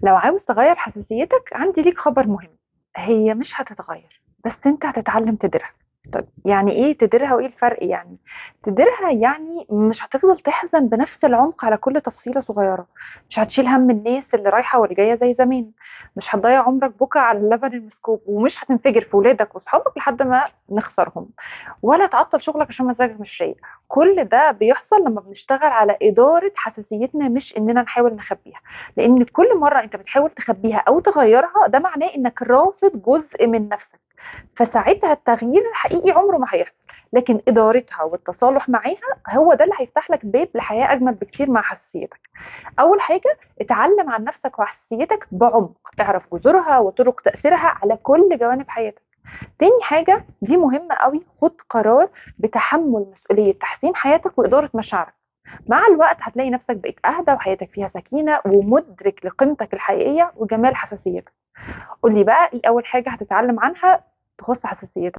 لو عاوز تغير حساسيتك عندي ليك خبر مهم، هي مش هتتغير بس انت هتتعلم تديرها. طيب يعني ايه تديرها وايه الفرق؟ يعني تديرها يعني مش هتفضل تحزن بنفس العمق على كل تفصيلة صغيرة، مش هتشيل هم الناس اللي رايحة واللي جاية زي زمان، مش هتضيع عمرك بكا على اللبن المسكوب، ومش هتنفجر في ولادك واصحابك لحد ما نخسرهم، ولا تعطل شغلك عشان مزاجك مش رايق. كل ده بيحصل لما بنشتغل على إدارة حساسيتنا، مش إننا نحاول نخبيها، لأن كل مرة أنت بتحاول تخبيها أو تغيرها ده معناه إنك رافض جزء من نفسك، فساعتها التغيير الحقيقي عمره ما هيحصل. لكن إدارتها والتصالح معاها هو ده اللي هيفتح لك باب لحياة أجمل بكتير مع حساسيتك. أول حاجة، اتعلم عن نفسك وحساسيتك بعمق، اعرف جذورها وطرق تأثيرها على كل جوانب حياتك. تاني حاجة دي مهمة قوي، خد قرار بتحمل مسؤولية تحسين حياتك وإدارة مشاعرك. مع الوقت هتلاقي نفسك بقيت أهدى وحياتك فيها سكينة ومدرك لقيمتك الحقيقية وجمال حساسيتك. قولي بقى إيه أول حاجة هتتعلم عنها تخص حساسيتك؟